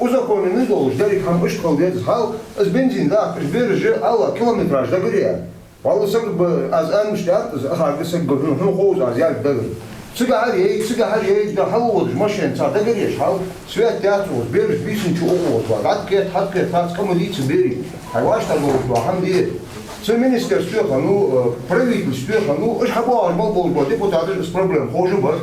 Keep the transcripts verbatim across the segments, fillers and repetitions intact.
узаконенный долаш деррига хӀама иштта хила деза. Хьал, из бензин даккха, уж бераш, Аллах, километраж дагара я. Валлахӏи, саг ба, аз аьнна мишта аьлча, аз ахарга саг ба, хьона, хьона ховш аз яьлча дагара. Цига хьар яй, цига хьар яй, да хьалводаш машен цар дагара еш, хьал, свет яц оз, бераш бийсан чу укхаза, дӀакхет, хьакхет, тац къаман дийца бери. Хьай вашта долаш ба, хӀама де. Цу министерстве хьона, э, правительстве хьона, уж хьабоагӀаш мел болаш ба депутаташ, из проблема ховш ба.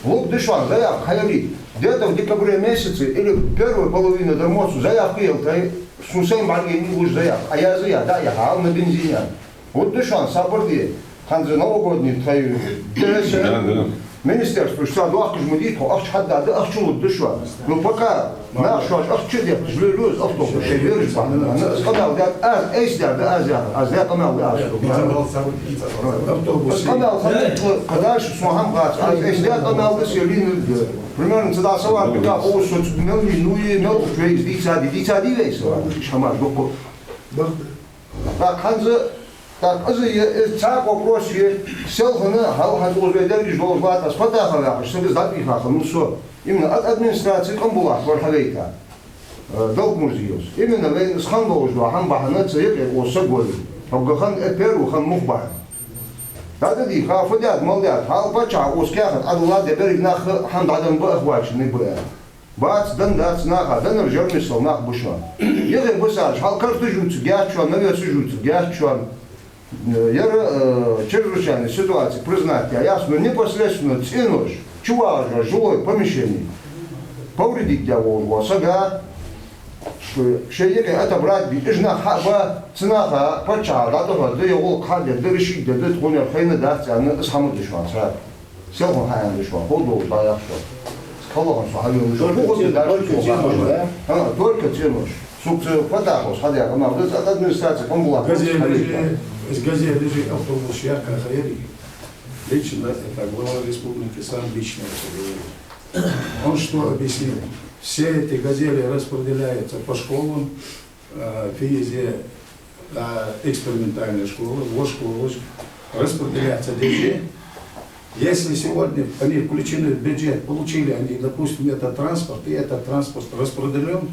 Лугда шоана, заявка хьаяьле. Где-то в декабре месяце или первой половине дар мо цу заявка елтай, сона сайна бӀаргаяйнай уж заявка. А язъяь, дӀаяхьа, хьал на бензин я. Вот да шоана, сабар де. ХӀанз новогодний тхай дехьа Да, да. министерство уж цар доахкаш ма дий тхо, ахча хьадда да, ахча лургда шоана. Ну, пока нах шоаш ахча детташ лелаш, автобус шоай бераш бахьан, ас къамаьл даьд, аз айса даьд, аз яхар, аз даь къамаьл да аз. Автобус. Ас къамаьл хьадаьд, кхы дальше сона хӀама бац, аз айса даь къамаьл да, се лийнар да. Примерно, ца дӀа савар бика, о, соц мел ли, ну и мел уж вейс, дийцади, дийцади вейс, иш хӀамаш дукха. ТӀаккха хӀанз, тӀаккха из е, из цхьа вопрос я, селхан хьал хьан тӀа вай дерригаш долаш латт, аз Фатахов яхаш, сага из дӀатӀавийха хиннав со. Именно от администрации Къамбулахьа вар хьавайта. Э, Далкмурзиевс. Именно вайна из хинна долаш дола хӀама бахьан ца йикъе оса гой. Хьогга хинна э первый хинна мух бахьан. ДӀатӀадийха, фу даьд, мала даьд, хьал паччахьа оса каьхат Ӏадала де берриг нах хӀама дӀаденна ба ахвача, не ба. Бац, дан дац наха, данар жармисал нах ба шоана. Егъе бусараш, хьал карташ юцаргьяц шоана, навесаш юцаргьяц шоана. Яра, э, чрезвычайная ситуация признать яь яц, но непосредственно цӀенош, чу вагӀаш жилой помещени, повредить даь волаш вола сага, ш-, шоай юкъе отобрать бе, уж нах хьа а ба, цу наха паччахьа дӀадахар да, е гӀулакх хьа а дергда, решить дергда, тхона ер хайна дац аьнна, из хӀама да шоана цар. Селхан хьаяьнна да шоана, хӀама долаш дӀаяхар шоана. Кхаллахана со хьавена да шоана. Только цӀенош, да? ХӀа, только цӀенош. Сога цу Фатаховс хьадаь къамаьл да, из администраци Къамбулахьа. Газели же, из Газели же автобус яьккха хайри. Лично это глава республики сам лично это говорил. Он что объяснил? Все эти газели распределяются по школам, э, физе, э, экспериментальные школы, во школы распределяются деньги. Если сегодня они включены в бюджет, получили они, допустим, этот транспорт, и этот транспорт распределён,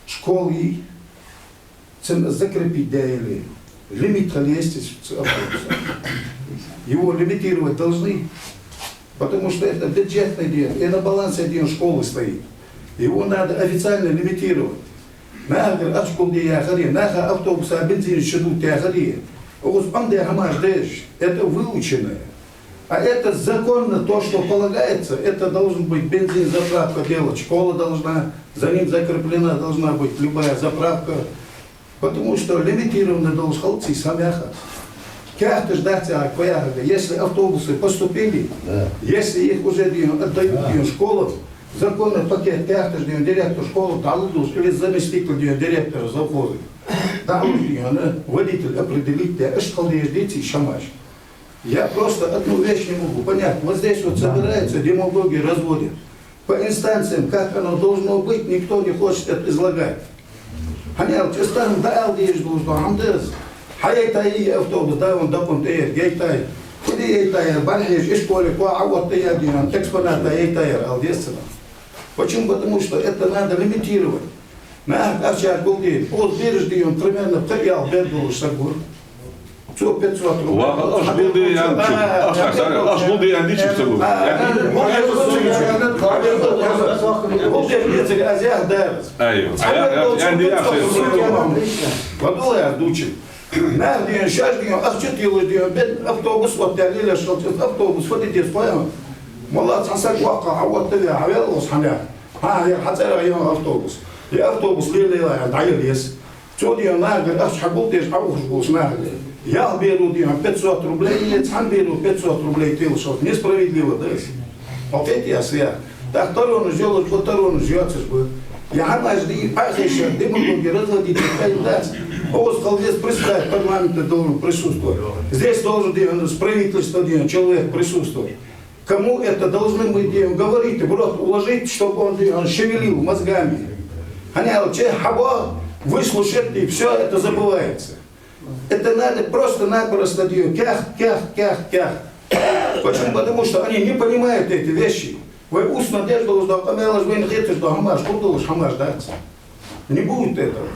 школы цен закрепить даь или лимит хила еза цу автобуса. Его лимитировать должны, потому что это бюджетный день, и на балансе день школы стоит. Его надо официально лимитировать. Нахагара ачкъул де яхаре, наха автобуса бензин шу дут яхаре. Укхаза Ӏомадаь хӀамаш деш, это выученное. А это законно, то, что полагается, это должен быть бензин, заправка делать. Школа должна, за ним закреплена должна быть любая заправка. Потому что лимитированно долаш хилац из хӀама яхар. Каьхаташ дац яхар, кхы яхар да. Если автобусы поступили, Да. если их уже, дий хьона, отдают, Да. дий хьона, школам, законный пакет каьхаташ, дий хьона, директор школы дӀалургдолаш, или заместитель, дий хьона, директора завхоза, дӀалуш, дий хьона, водитель определить даь, иштта хила дезаш деций из хӀамаш. Я просто одну вещь не могу понять. Вот здесь вот собираются, демагогию разводят. По инстанциям, как оно должно быть, никто не хочет это излагать. ХӀана аьлча, из тахан дӀаала дезаш долаш дола хӀама да из. Хьаяйтай из автобус, да, вон дакъон тӀа яр, яйтай. Фу де яйтай, бархьеж, ишколе кхоа Ӏоотта яр, дий хьона, экспоната яйтай яр, ала деза цунах. Почему? Потому что это надо лимитировать. Нах ахча гулде, оз бераш, дий хьона, примерно пхи ялх бер долаш саг вар. Цо пятьсот рублей. Ва, аш гулде ян чу. Аш, аш, аш гулде ян дичи цо. Гулде ян дицари аз яхар да. Айо. Ай, ай, ай, ай, ай, ай. Ва, дулла аз дувцар. Нах, дий хьона, шоаш, дий хьона, ахча тиллаш, дий хьона, бен автобус оттаяь лелаш хилча, автобус фу де деза хой хьона? Моллагӏа цхьа саг воккха, хьаоттаваь, хьавел оз хьанех. Хьа, ер хьа цӀерагӀа я автобус. Ер автобус лелайла, дӀаяла еза. Цо, дий хьона, нахагара ахча хьагулдеш, Ӏоухаш болча нахагара. Ялх беро, дий хьона, пятьсот рублей, е цхьан беро пятьсот рублей тиллаш хилча, несправедливо да из. Хьо кхетий аз яхар? ТӀаккха таронаш йолаш ба, таронаш йоацаш ба. Ер хӀамаш дий, Ӏохайша, демагогию разводить де кхайна дац. Укхаза хила деза представитель парламента должен присутствовать. Здесь должен, дий хьона, с правительства, дий хьона, человек присутствовать. Кому это должны мы, дий хьона, говорить, в рот уложить, чтобы он, дий хьона, шевелил мозгами. ХӀана аьлча, хьабоагӀа, выслушать, и всё это забывается. Это надо просто-напросто, дий хьона, каьхат, каьхат, каьхат, каьхат. Почему? Потому что они не понимают эти вещи. Вай устно деш долаш дола къамаьлаш, вайна хеташ дола хӀамаш, хургдолаш хӀамаш дац. Не будет этого.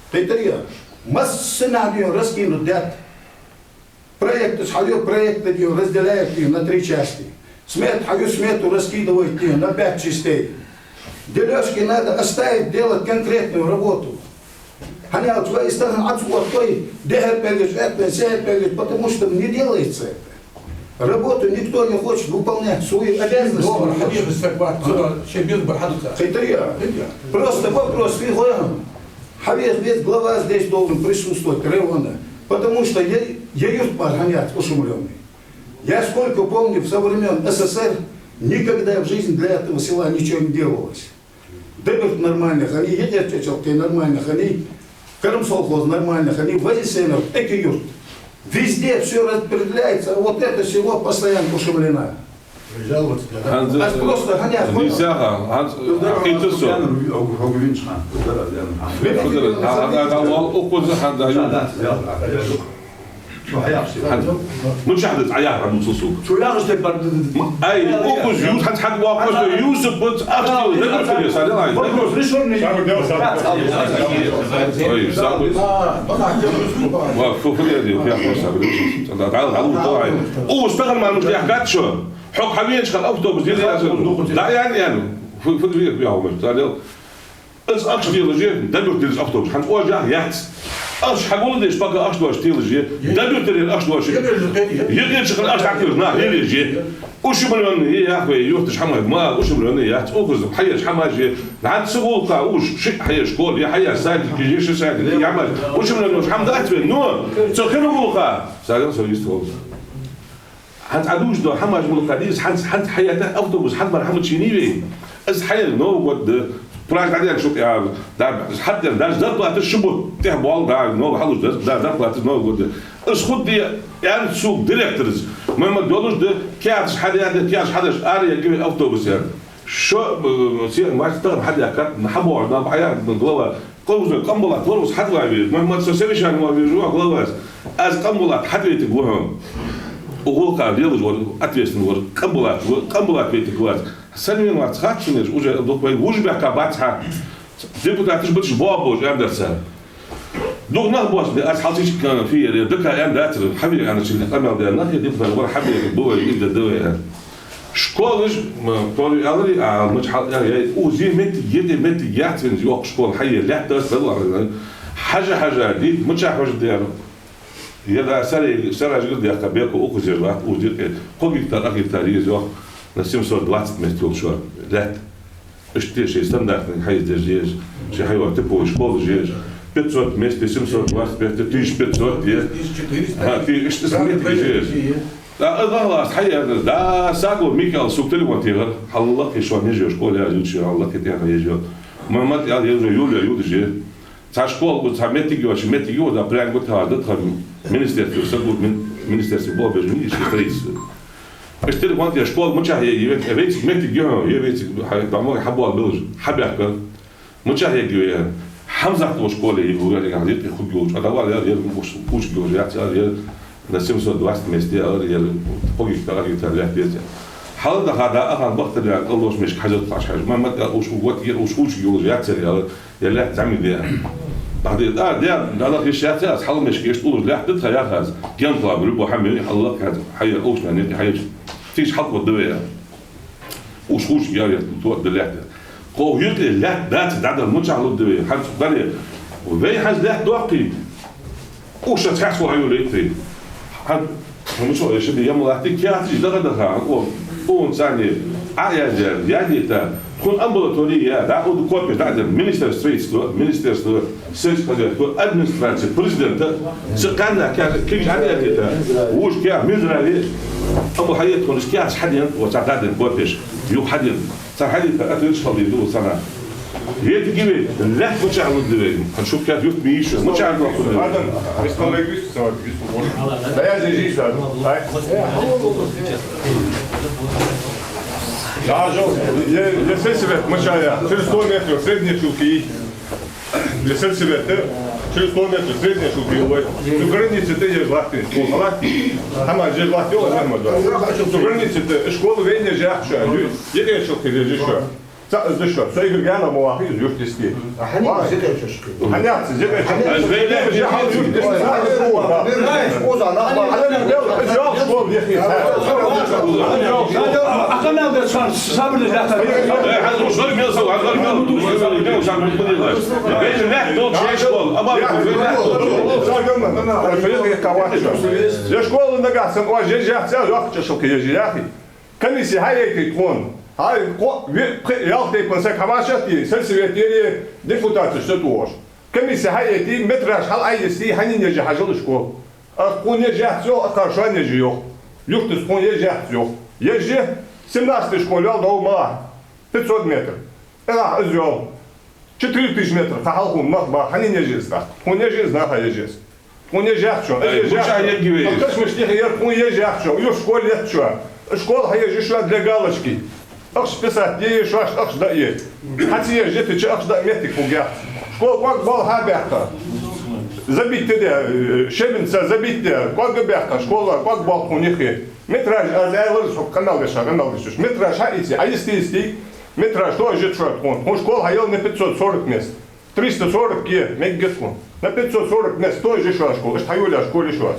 Кхетарий? Массанахьа, дий хьона, раскинуть даьд. Проекташ хьаю, проекты, дий хьона, разделяют, дий хьона, на три части. Смета хьаю, смету раскидывают, дий хьона, на пять частей. Делёжки надо оставить, делать конкретную работу. ХӀана аьлча вай из тахан Ӏо ца оттой, дехьара пӀелгаш, аьттув, сехьара пӀелгаш, потому что не делается это. Работу никто не хочет выполнять, свои обязанности не хочет. Хьавеха, саг вац, зула, шоай безам бар хьадувца. Хетарий? Хетарий. Просто вопрос, фу хой хьона. Хьавеха веза глава здесь должен присутствовать района, потому что е-, е юрт мара хьанаьхац ушумленный. Я сколько помню, со времён С С С Р никогда в жизни для этого села ничего не делалось. Дебирт нормально хиннай, Егерча Чалкхе нормально хиннай, Карамсолхоз нормально хиннай, Вознесенов, Экиюрт. Везде всё распределяется, а вот это село постоянно ушумлено. ХӀанз, аз просто хьанаьха дийсаха, хӀанз хетар со. Фу дар, хӀанз, хӀанз, хӀанз, хӀанз, хӀанз, хӀанз, Мичахьа да Ӏа яхар, Ӏа муцал сога? Цо яхаш тайпара да. Ай, укхаза юс хьан цхьаьд воккхаш да, Юсуп бац, ахча дила, да, да, да, да, да. Вопрос решённый. Ой, саб. Ва, фу, фу, я, я, я, саб. Да, да, да, да, да. О, стаган ма муж яхкац шо. Хьо хьавенача хана автобус дила ясар. Да, я, я. Фу, фу, я, я, я, я. Аз ахча делаш я, дабур делаш автобус. ХӀанз ожах яц. Ахча хьагулдеш, пока ахча доацаш телаш я. Дабур тера ахча доацаш. Егерча хана ахча хьателаш, нах лелаеш я. Ушумленный я, яхвей, юрташ хьамай, ма, ушумленный яц. Укхаза хьаеш хӀамаш я. ХӀанз цу гӀулакха уж ши хьаеш школа, я хьаеш садик, я ши садик, я хӀамаш. Ушумленный уж хӀама дац вай, но цу хӀара гӀулакха. Саган со йист волга. ХӀанз Ӏа дувцаш дола хӀамаш мел кхы деза, хӀанз, хӀанз хьаэттача автобус хӀанз мара хӀама чиний вай. Аз хьаэттар Новый год да, праздник дӀадаьнна шо, а, да, хьаэттар, даже зарплата шу бутт тӀехьа боал, да, Новый хьалуш да, да, зарплата Новый год да. Аз худде, аьннад сога директорас, Мухьаммад, долаш да, каьхаташ хьадаь да, каьхаташ хьадеш, ара ергья вай автобус, аьнна. Шо, э, се, мастагӀа хьадаьхкад, хьабоагӀа, наб хьаяхад, глава. Къовза, Къамбулат вар, ус хьатӀаваь веза. Мухьаммад, со совещани ваь веза, вар главас. Аз Къамбулат хьатӀавайтаргва хьона. Укх гӀулакха лелаш вар, ответственный вар, Къамбулат ва, Къамбулат вайтаргвац. Сенна вена вац хац шоана, уже дукха вай, вож баьхка бац хьа. Депутаташ бацаш боагӀа болаш, аьннадар цар. Дукха нах боацаш да, аз хьалсича кана фиер, дакха аьнна дацар, хьаве аьнна чили къамаьл даь нах, я депутат вар, хьаве, бувай, из да, давай, аьнна. Школаш, м, тори алари, а, мача хьал, я, я, узи метти, еде метти, яцвин, йох школа, хьае, лаьтта, салла, хьажа, хьажа, ди, мача хьажа, дер. Я да, сари, саражгар дяка, беку, укхазер лат, узи, э, кхо гектар, а гектар, ез, йох, на семьсот двадцать мест йол шо, лаьтта. Иштта шоай стандартный хьаиздеш еза, шоай хьайвар типовой школаш еза. Пятьсот мест, семьсот двадцать пять, тысяча пятьсот, е. Ха, ти иштта смети еза. Да, а, да, лас, хьаяр, да, саго Микаил сога телефон тегар, хьаллакхе шоана ежа школа, я, ючи, хьаллакхе тегар ежа. Мухьаммад, я, ежа, Юлия, юдже. Цхьа школа, цхьа меттиг йоацаш, меттиг йоацаш, да, прям гуттар да тха министерство, са гуд мин-, министерство болбежа, министерство строительства. Аз телефон тӀа школа мичахьа я, е вециг, вециг меттиг я, е вециг, хьай, домой хьабоал белаж, хьабаьхка. Мичахьа я, е, Хьамзат волча школе я, гугали, гӀан дитти худ йолча, а давал, я, я, уж, уж йолча, я, я, на семьсот двадцать месте, я, я, кхо гектар, а гектар лаьтта еза. Хьалдаха да, ахан бахтар, я, кӀалдолча мешка хьажа тхаш хьажа. Мухьаммад, я, уж, вот, я, уж, уж йолча, я, цер, я, я лаьтта зӀамига де. Бахди, а, де, да, да, хиш яц, аз хьалмешка ишта уллуж лаьтта да тха яхаш. Гентлаб, любой хӀама, хьаллакхе, хьая, оушна, не, хьая. Тиш хьалкхо да вай. Уж хуш, я, я, то да лаьтта. Кхо юрте лаьтта дац, дӀадала мичахьа лургда вай, хӀанз дале. Вай хӀанз лаьтта дохкий. Уж ца хьаьхсо хьайолайт вай. ХӀан, хӀан мичо, я шаби, я мулатти, каьхаташ даха-даха, о, о, царни, а, я, я, я, дита. Тхона амбулатория, я, да, о, копия, да, да, министерство строительства, министерство сельского хозяйства, администрация президента, цу къаьна каьхат, килигаш хьадаьтта, вож каьхат Минздраве, амма хьаэттача тхона каьхаташ хьадена, о, цар дадена копеш, юха хьадена. Цар хьадита, а, тӀа вирш хала дийду, царна. Ветиги вай, лаьтта мичахьа лургда вай. ХӀанз шух каьхат юрт ма йий шо, мичахьа лургда вай. Адам, беспалыгвис, сават, бис. Да я здесь жить сразу. Ай. Даже, е, е сельсовет мичахьа я, через сто метров, средние шелки. Е сельсовет, через сто метров, средние шелки, ой. Цу границе тӀа еш лаьтта, школа лаьтта. ХӀама еш лаьтта, ой, нахма да. Цу границе тӀа школа вайна яхаш, ю, е шелки еш шо. Ца, из да шо. Со игр гана ма вахи, из юртисти. А хьанех зикъе чашки? Хьанех зикъе чашки? Хьанех зикъе чашки? Оза, нахма. Хьанех бел, из йол школа дехи. Ахана да сан сабр да. Бел мел, бел мел. Бел мел, дол школа. Аба, бел мел. Я школа Нагахьа санна оаш еш яц, йоах, чӀошалкхе еш я яхе. Комисси хьаяйте тхона. Хьай, кхо, виъ, пхи, ялх тайпан саг хьавӀашагӀтеи, сельсовет ери, депутаташ са тӀавоагӀаш. Комисси хьаяйте, метраж хьалъайисте, хьанна еш я хьажал школа. Аз тхона еш яц йоах, акхар шоана еш я йоах. Юртаца тхона еш яц йоах. Еш я, семнадцатый школа йола дов мала. Пятьсот метр. Эггара из йола. Четыре тысячи метр, кхы хьалха мах ба, хьанна еш я из тӀаккха? Тхона еш я из, наха еш я из. Тхона еш яц шоана. Ай, из еш мича яц шоана. Ергиве из? Кхы шмаш тихо яр, тхона еш яц шоана. Юха школа ец шоана. Школа хьаеш я шоана для галочки. Ахча списать де еза шоашта, ахча даа еза. Хьа ца еш йитача ахча даа моттиг хургьяц. Школа кӀоаг бола хьабаьккха. Забить де, э, шеминца забить де. КӀоаг баьккха, школа кӀоаг бола тхона юхе. Метраж аз аьлар, со къамаьл деш, къамаьл деш. Метраж хьаийце, хьайисте, йисте. Метраж тоъаш я шоана тхона. Тхона школа хьаяла на пятьсот сорок мест. Триста сорок е, мегаш тхона. На пятьсот сорок мест тоъаш я шоана школа. Иштта хьайола школа я шоана.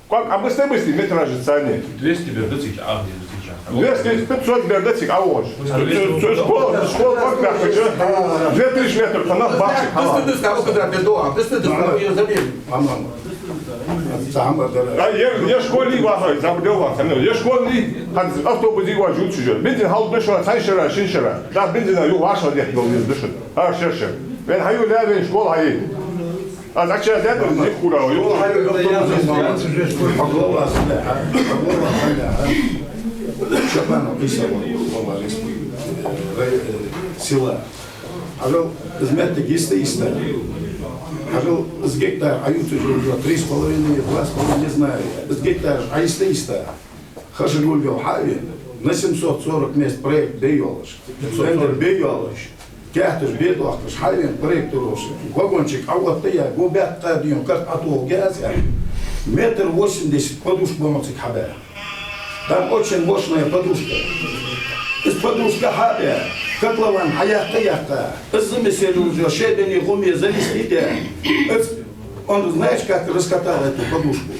КӀоаг, а быстрей-быстрей метражаца царна. Двести бер да цига, а, двести, пятьсот бер да цига, а, воаш. Школа, школа кӀоаг баьккхача, две тысячи метр панах бахча. Дус, дус, а, указать бер да, дус, дус, а, я забил. Мама. А, ер, ер школа вахай, забыл вахай. Ер школа, хӀанз автобус йоагӀаш жуцужа. Бензин хьалдуш ва, цхьан шера, шин шера. Да, бензина юха вӀашагӀдехка дол веза душа. Хьа шер-шер. Вен хьайола, вен школа хьае. Аз ача дядр дихура, ю. Шабанов Иса, глава республики, э, рай-, э, села. Хьажал, из моттиг йисте, йисте. Хьажал, из гектар, а юрташ уже три с половиной, два с половиной, не знаю. Из гектар, а йисте, йисте. Хашагульгов Хьавин, на семьсот сорок мест проект бе йолаш. Тендер бе йолаш. Каьхаташ бе доахкаш, Хьавин проектировщик. Вагончик а вот я, губят кадион, карт а то газ я. Метр восемьдесят подушка бомцик хьабе. Там очень мощная подушка. Из подушка хьабе, котлован хьаяккха, яккха. Из замесили уже шебени гуме завести де. Из, он, знаешь, как раскатал эту подушку?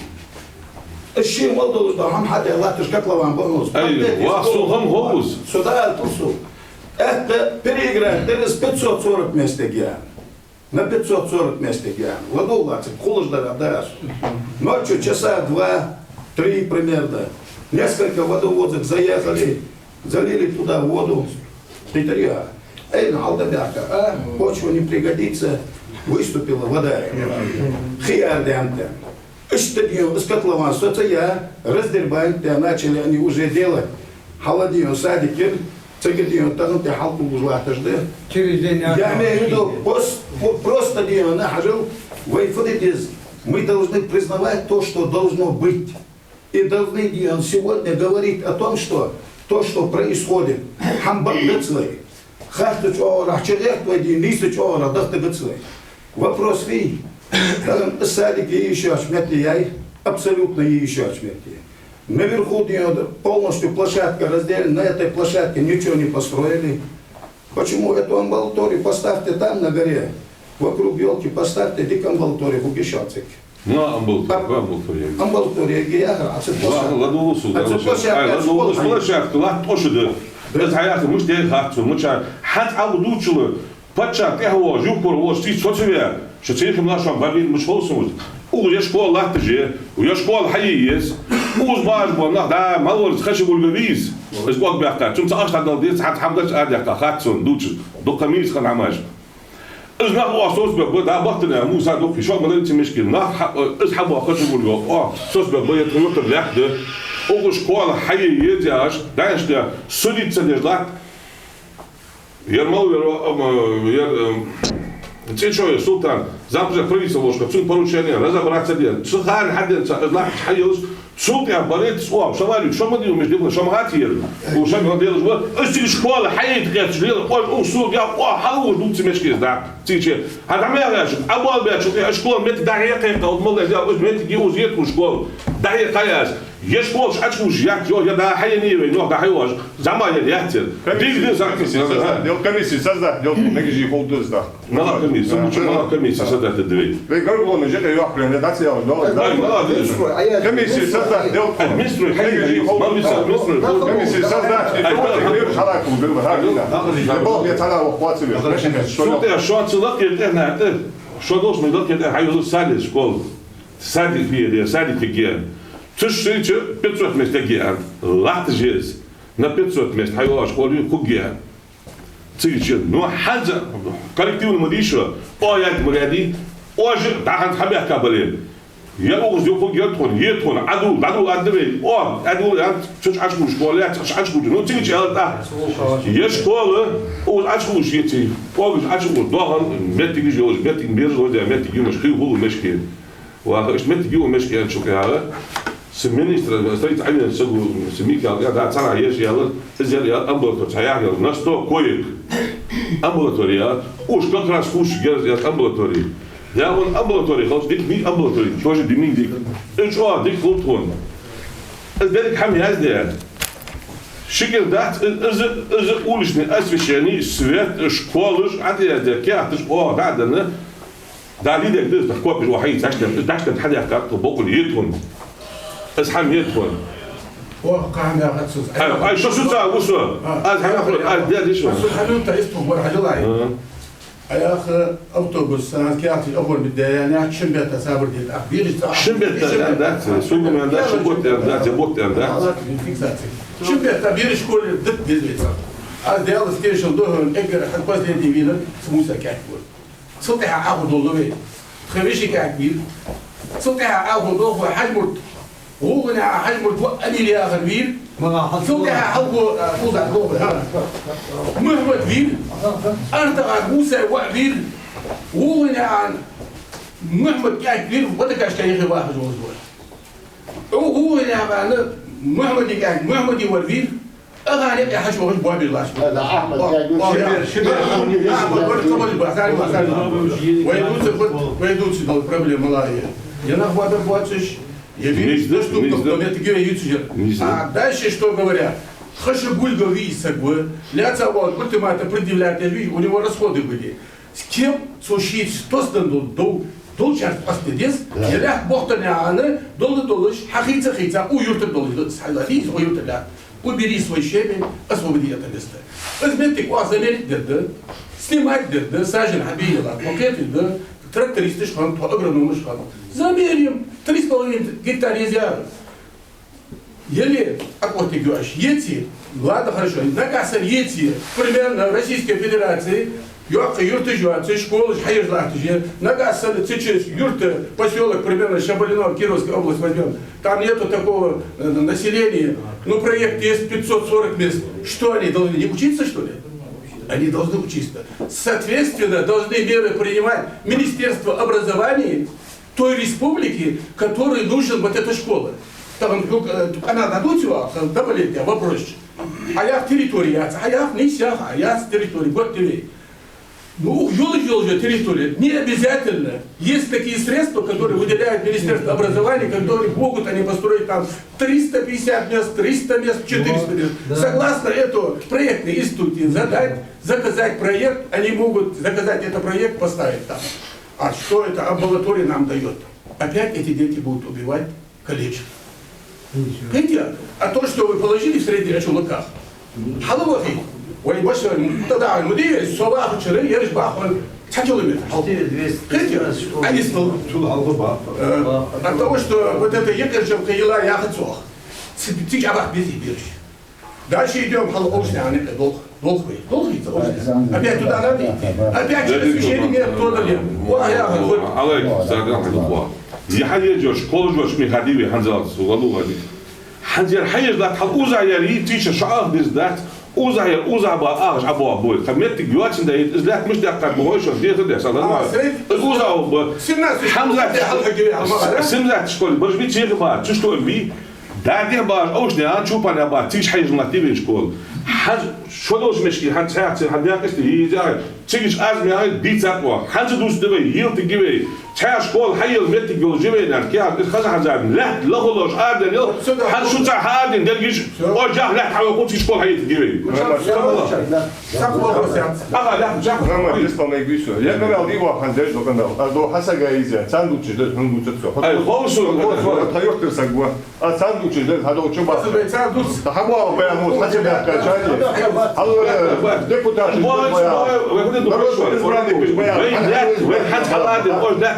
Из ше мел долаш да хӀама хьаде латташ котлован бахьус. Ай, ва, со хӀама ховш. Со да турсу. ТӀаккха переиграть дар из пятьсот сорок мест я. На пятьсот сорок мест я. ЛадувгӀа лаца, кхоллаш дар а да аз. Ночью часа два, три примерно. Несколько водовозов заехали, залили туда воду. Питария. Эй, ну, алда бяка, а? Почва не пригодится. Выступила вода. Хияр дянта. Иштта дийна, из котлован соцаяь, раздербанить даь, начали они уже делать. Хьалха дийна садик яр, цига дийна тахан тӀа хьалкхувш латташ да. Через день. Я имею в виду, пос-, по-, просто дийна, хьажал, вай фу де деза. Мы должны признавать то, что должно быть. И должны дийна сегодня говорить о том, что то, что происходит, хӀама бакъ дац вай. Харцача оагӀорахьа чугӀерташ вай дийна, нийсача оагӀорахьа дахьийтаргдац вай. Вопрос вий? Тахан из садик е йиш йоацача метте яй, абсолютно е йиш йоацача метте. Наверху дийна полностью площадка разделена, на этой площадке ничего не построили. Почему эту амбулаторию поставьте там, на горе, вокруг ёлки поставьте, дика амбулатория хургья шоана цига. Ну, амбулатория, амбулатория. Амбулатория яхар, а цу площадка. ЛадувгӀа лаца, а цу площадка, ай, ладувгӀа лаца, площадка латта тӀа шу да. Да. Из хьаяхар мишта да хац сона, мича хӀанз Ӏа дувцачул, паччахь тӀехьа воагӀаш, юхкара воагӀаш, цига соцаваь, шо цхьа хӀама латташ шоана бабин мича ховш сона. Укхаза ер школа латташ я, ер школа хьае еза. Укхаза баш бола нах, да, малварца Хашагульгов вийс. Из кӀоаг баьккха, цунца ахча дӀадала деза, цхьа хӀама дац, а дехка хац сона, дувцаш, дукха мийса хана хӀамаш. Из нах оаха соцабергба, да, бахтана, Муса дукха, шо ма дайта мешкин. Нах хьа-, из хьабоагӀа Хашагульгов, оаха соцабергба, е тха юртара лаьтта да. Укх школа хьае еза яхаш, дайнаш да, судиться деш латт. Ер малвар, ам, ер, ам, цӀи чу я Султан, зампоследний правительство волча, цун поручение разобраться де. Цу хана хьаденца, из латташ хьаелаш, цул тӀехьа балет цӀо, шамалик, шо ма дийна, меш дибла, шо ма гӀатийра. У шо ма делаш ва, из цига школа хьаейта гӀерташ лела, оаш у суг я, о, хьалуш дувца мешкес да. Цига че, хьа дӀа ма яхаш, а бал бечу, э, школа метте дӀахьекха, кхалд мал деш, я, уж метте гиуз ет у школа. ДӀахьекха яс. Е школаш Ӏочувуш яц, йо, я да хьаенна вай, нох да хьайоаш, зӀамига яр яц ер. Диг дин саг. Комиссия создать дел, комиссия создать дел, мегаш хул дус да. Мала комиссия, лучше мала комиссия создать дел. Вай гаргало жеке йохрен, я дациял, да. Ай, мала комиссия. Комиссия создать дел. Администруй, мала комиссия, администруй. Комиссия создать, и то, и мир шалай кул бил, ха, да. Я бал, я цана вахватили. Шо те, шо цилак, я те, на, те. Шо должен лак, я те, хай узур садик школа. Садик ве, садик ве. Тысяча пятьсот мест ергья аьнна, латташ я из. На пятьсот мест хьайоагӀаш хӀама хургья аьнна. Цигача, ну, хӀанз коллективни ма дий шо, оаха яьннад ма яьннадий, оаш дӀахьанз хьабаьхка бале. Е укхаза юха хургья тхона, е тхона, Ӏадул, дӀадул аргда вай, оаха, Ӏадул аьнна, цу чу Ӏочукхувш хьол яц, Ӏочукхувш. Ну, цигача аьлар тӀаккха. Е школа, укхаза Ӏочукхувш еций, укхаза Ӏочукхувш, доахан, моттигаш йолаш, моттиг бераш лоза, моттиг юмаш, хий хул мешкин. Ваха, иштта моттиг ю мешкин чу кхаьра. Са министр, строитель Ӏайна сагу, са Микаил, я, да, цара еш яла, из яла, амбулатори, цхьа яхь яла, на сто коек. Амбулатори я, уж как раз хӀуш герз я амбулатори. Я вон амбулатори, халш дик, ми амбулатори, тоже димин дик. Ин чуа дик хул тхона. Из дерг хӀама язде. Шикар дац, из, из, из уличный освещение, свет, школаш, Ӏадъязде, кехаташ, о, да, да, на. Да, лидер дыз, да, копиш, о, хьай, цаштем, из дашта хьадех карта, боккъал етун. Из хӀама етун. О, кхы хӀама яхац аз. Ай, ай, шо шуца гу со. А. Аз хӀама яхац, аз дер диш. Аз хӀама юнта исту бар хьажалай. А. Аяха автобус, сан кяхти оформить да, я, я, шин бетта сабар дит. А, бериш ца. Шин бетта, шин бетта, да, да, сугу мен, да, шин бетта, да, да, бетта, да. Фиксация. Шин бетта, бериш школе дит дизлица. Аз Дела стешил дохун, эггара последний вина, смуса кяхт. Цул тӀехьа Ӏаху долла вай. Тха веший кӀаьнк вийр. Цул тӀехьа Ӏаху долла вай Хьажмурт. ГӀулгӀунаькъан Хьажмурт ва Амир яхар вийр. Цул тӀехьа хьалхо, а, Мухьмад вийр. Артагар Муса ва вийр. ГӀулгӀунаькъан Мухьмад кӀаьнк вийр, ва дакашка яхи вахаш волаш вар. ГӀулгӀунаькъан Мухьмади кӀаьнк, Мухьмади вар вийр. Ага, не, я хочу, бабир лаш. Да, да, Ахмад, я говорю, о, я. Шибер, шибер, Ахмад, шибер. Ахмад, вот кого-нибудь, сами, сами. Войдутся, вот, войдутся, дал проблема, ла, я. Я на хвата плачешь, я вижу, что штука, кто мне такие ютсижер. А дальше что говорят? Хаши гульга ви сагва, ляца вот, ультимата предъявлять, я вижу, у него расходы были. С кем сушить, что с ним дол-, дол-, долчар пастедес, я лях бохтаня ана, долы долыш, хахица хица, у юртар долыш, сайлафиз, у юртар лях. Убери свой щебень, освободи это место. Из моттиг ва замерить дергда, снимать дергда, сажен хьабийла, пакеты да, трактористаш хьан, агрономаш хьан. Замерим, три с половиной гектар изъян. Еле акъотиг юаш. Еци, ладно, хорошо. Нагахьсар еци, примерно Российской Федерации, йоккха юрташ йоацаш, школаш хьаеш латташ я. Нагахьсар цича юрта, посёлок, примерно, Шабалино, Кировская область возьмём. Там нету такого, э, населения. Ну, проект есть, пятьсот сорок мест. Что, они должны не учиться, что ли? Они должны учиться. Соответственно, должны меры принимать Министерство образования той республики, которой нужен вот эта школа. Там, ну, э, она дадут его, там, да, болеть, я вопрос. А я в территории, я, а я в нисях, а я с территории, вот тебе. Ну, ёлы, ёлы же территория. Не обязательно. Есть такие средства, которые выделяет Министерство образования, которые могут они построить там триста пятьдесят мест, триста мест, четыреста мест. Ну, да. Согласно этого проектной институте задать, заказать проект, они могут заказать этот проект, поставить там. А что это амбулатория нам даёт? Опять эти дети будут убивать, калечить. Видите, а то, что вы положили в средней Ачулаках, хьалавахи, вай баша, тогда мудире, сова хучары, ереш бахон, цхьа километр. Видите, они стол. Э, от того, что вот это Екатеринбург, Ела, Яхацох, ци-, ци чабах без береш. Дальше идём, хьал овшня, а не долх, долх вы, долх вы, овшня. Опять туда надо идти. Опять через освещение нет, туда нет. О, я, вот. Алай, сагам, хьал. Я хьал ежош, колжош, ми хадиви, ханзалц, валу вади. Ханзер хьаеш лат, хьал уза яри, тиша шаах биз дац, уза яр, уза ба, ах, або, або. Ха моттиг йоацин да, из лат миш даккхар, бо, шо, дехар дес, а, нормально. Из уза ба. Семнадцать. Хьамзат, хьал хагиви, хьал. Семнадцать школе, бажби, чех ба, чу школе би. Дадех баш, овшня, а, чупаня ба, цигаш хьаеш лат, тивеш кол. Хьаж, шо долш мешки, хьан цхьаьхци, хьан дякъисти, йизяй, цигаш аз мягӀай, дийцар кхо. Хьанца дус дивай, йилти гивай. Цхьа школ хьайил меттиг йол живей нар, кяг, из хаза хазар, лехт, лахулош, арден йол, хьан шуца хьарден, дергиш, о, жах лехт, хьава куци школ хьайил гивай. Ага, лехт, жах. Рамма, беспомег вису. Я говорил, дива, хан деш, докандал. А до хасага изя, цан дучиш, деш, хун дучат со. Ай, ховсу, ховсу, ховсу. Та йохтир сагва. А цан дучиш дер, хьадолчу баха. Цан дучиш. Та хьабоагӀа баян мус, хьача бяхка чари. Хьал, э, депутат, баян. Народный избранник, баян. Вай, вай, вай, хьац хьалади, ож, да,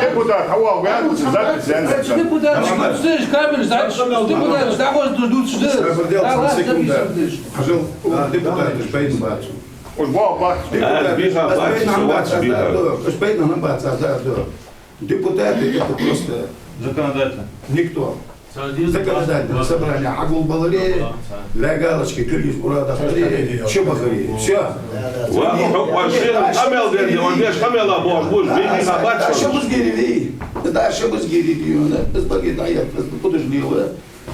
Депутат, хьавола, ваьнна, запись, запись. Депутат, камера, запись. Депутат, дӀахоз дувцаш да. Сабар дел, цхьа секунда. Хьажал, депутат, уж пайда бац. Уж бац, бац. Депутат, уж пайда бац, да, да. Депутаты — это просто законодательно никто. Законодательное собрание хьагулбаларе, для галочки кулис ура дахаре, чу бахаре. Всё. Ва хьо ваш къамаьл дер, он деш къамаьла бохаш бу, бейни хабар. Дальше бузгири ви. Дальше бузгири ви. Из баги дӀаят, из кудаш дила.